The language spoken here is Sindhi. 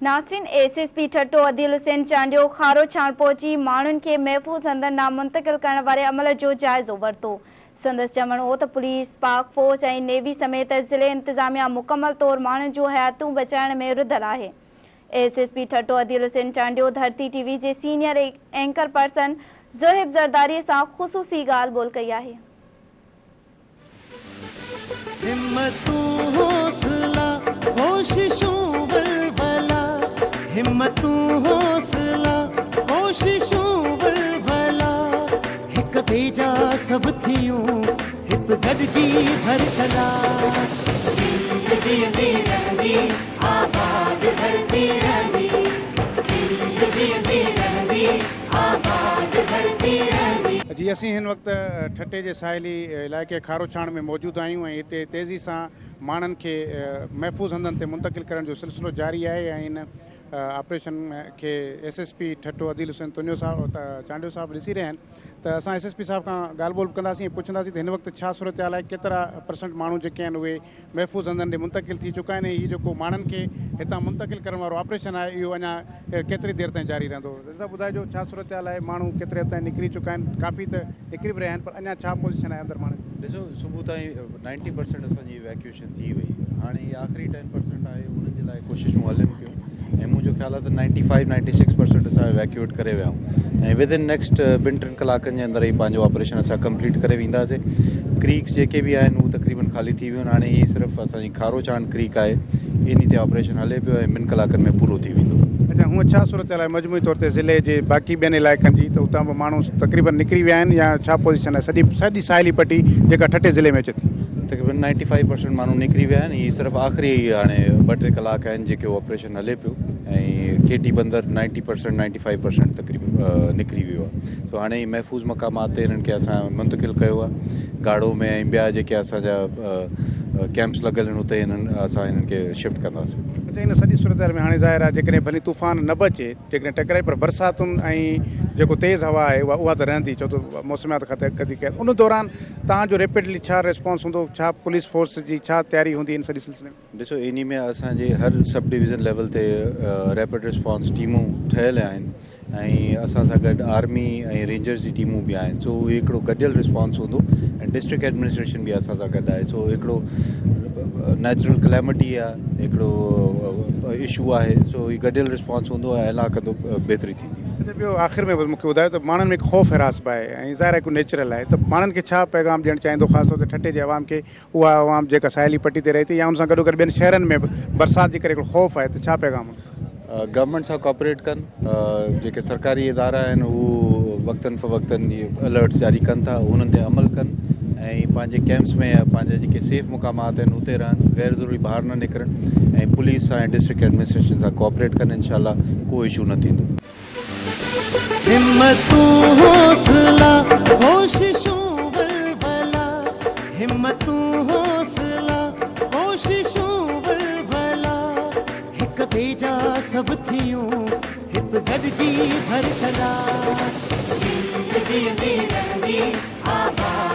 ناظرين S S P Thatta Adeel Hussain Chandio Kharochhan پهچي ماڻهن کي محفوظ هنڌن ڏانهن منتقل ڪرڻ واري عمل جو جائزو ورتو. سندس چوڻ هو ته پوليس، پاڪ فوج ۽ نيوي سميت ضلعي انتظاميا مڪمل طور ماڻهن جون حياتيون بچائڻ ۾ رڌل آهي. S S P Thatta Adeel Hussain Chandio Dharti T V جي senior anchor person Zohaib Zardari سان خصوصي ڳالهه ٻولهه ڪئي آهي. همتون حوصلا ڪوششون ولولا همتون حوصلا ڪوششون ولولا هڪ ٻئي جا سڀ ٿيون هت گڏجي ڀرجهلا. سنڌ جيئندي رهندي آباد ڌرتي رهندي سنڌ جيئندي رهندي آباد ڌرتي رهندي. جي اسين هن وقت ٺٽي جي ساحلي علائقي کاروڇاڻ ۾ موجود آهيون ۽ هتي تيزي سان ماڻهن کي محفوظ هنڌن تي منتقل ڪرڻ جو سلسلو جاري آهي ۽ ان آپريشن کي S S P Thatta Adeel Hussain Tunio صاحب چانڊيو صاحب ڏسي رهيا آهن ته اسان ايس ايس پي صاحب کان ڳالهه ٻولهه به ڪنداسين ۽ پڇنداسين ته هن وقت ڇا صورتحال آهي ڪيترا پرسنٽ ماڻهو جيڪي آهن اهي محفوظ هنڌن ڏي منتقل ٿي چڪا آهن ۽ هي جيڪو ماڻهن کي هتان منتقل ڪرڻ وارو آپريشن آهي اهو اڃا ڪيتري دير تائين جاري رهندو. رضا صاحب ٻڌائجو ڇا صورتحال آهي ماڻهو ڪيتري حد تائين نڪري چڪا آهن ڪافي ته نڪري به رهيا آهن پر اڃا ڇا پوزيشن آهي اندر ماڻهن جي. ڏسو صبح تائين نائنٽي پرسنٽ اسان جي ايويڪيوئيشن ٿي وئي هاڻي هي آخري ٽين پرسنٽ آهي انهن جي لاء ڪوششون هلن پيون ۽ منهنجو خيال آهي ته ninety five ninety six percent اسان ايويڪيوئيٽ ڪري ويا آهيون ۽ ود ان نيڪسٽ ٻن ٽن ڪلاڪن جي اندر هي پنهنجو آپريشن اسان ڪمپليٽ ڪري وينداسي ڪريڪس جيڪي به آهن هو تقريبن خالي ٿي ويون آهن هاڻي هي صرف اسان جي کاروڇاڻ ڪريڪ آهي انهي تي آپريشن هلي پيو ۽ ٻن ڪلاڪن ۾ پورو ٿي ويندو. اڇا هونء ڇا صورتحال آهي مجموعي طور تي ضلعي جي باقي ٻين علائقن جي ته اتان به ماڻهو تقريبن نڪري ويا آهن يا ڇا پوزيشن آهي سڄي سڄي ساحلي پٽي جيڪا ٺٽي ضلعي ۾ اچي ٿي. تقريبن نائنٽي فائيو پرسنٽ ماڻهو نڪري ويا آهن هي صرف آخري هاڻي ٻه ٽي ڪلاڪ آهن جيڪي آپريشن هلي پيو ۽ ڪي ٽي بندر ninety percent ninety five percent تقريبن نڪري ويو آهي سو هاڻي هي محفوظ مقامات تي هنن کي اسان منتقل ڪيو آهي گاڙو ۾ ۽ ٻيا جيڪي اسان جا ڪيمپس لڳل آهن اتي هنن اسان هنن کي شفٽ ڪنداسين. اچا ان سڄي صورتحال ۾ هاڻي ظاهر آهي جيڪڏهن ڀلي طوفان نه به اچي جيڪڏهن ٽڪرائي پر برساتن ۽ جيڪو تيز هوا آهي اها اها ته رهندي ڇو ته موسميات کاتي اڳڪٿي ڪئي ان دوران توهان جو ريپڊلي ڇا ريسپانس هوندو ڇا پوليس فورس جي ڇا تياري هوندي ان سڄي سلسلي ۾. ڏسو انهي ۾ اسان جي هر سب ڊويزن ليول تي ريپڊ ريسپانس ٽيمون ٺهيل آهن ۽ اسان سان گڏ آرمي ۽ رينجرز جي ٽيمون به آهن سو اهو هڪڙو گڏيل ريسپانس هوندو ۽ ڊسٽرڪٽ ايڊمنسٽريشن به اسان سان گڏ آهي سو هڪڙو نيچرل ڪليمٽي آهي هڪڙو اشو آهي سو هي گڏيل ريسپانس هوندو ۽ الله ڪندو بهتري ٿيندي. اچا ٻيو آخر ۾ بس مونکي ٻڌايو ته ماڻهن ۾ هڪ خوف هراس به آهي ۽ ظاهر آهي هڪ نيچرل آهي ته ماڻهن کي ڇا پيغام ڏيڻ چاهيندو خاص طور تي ٺٽي جي عوام کي اها عوام جيڪا ساحلي پٽي تي رهي ٿي يا ان سان گڏوگڏ ٻين شهرن ۾ به برسات جي ڪري هڪڙو خوف آهي ته ڇا پيغام هوندو؟ گورنمينٽ سان ڪوآپريٽ ڪن جيڪي سرڪاري ادارا آهن هو وقتن فوقتن الرٽس جاري ڪن ٿا انهن تي عمل ڪن ۽ پنهنجي ڪيمپس ۾ يا پنهنجا جيڪي سيف مقامات آهن اتي رهن غير ضروري ٻاهر نه نڪرن ۽ پوليس سان ۽ ڊسٽرڪٽ ايڊمنسٽريشن سان ڪوآپريٽ ڪن انشاء الله ڪو اشو نه ٿيندو. همتون حوصلا ڪوششون ولولا همتون حوصلا ڪوششون ولولا هڪ ٻئي جا سڀ ٿيون هت گڏجي ڀرجهلا. سنڌ جيئندي رهندي آباد.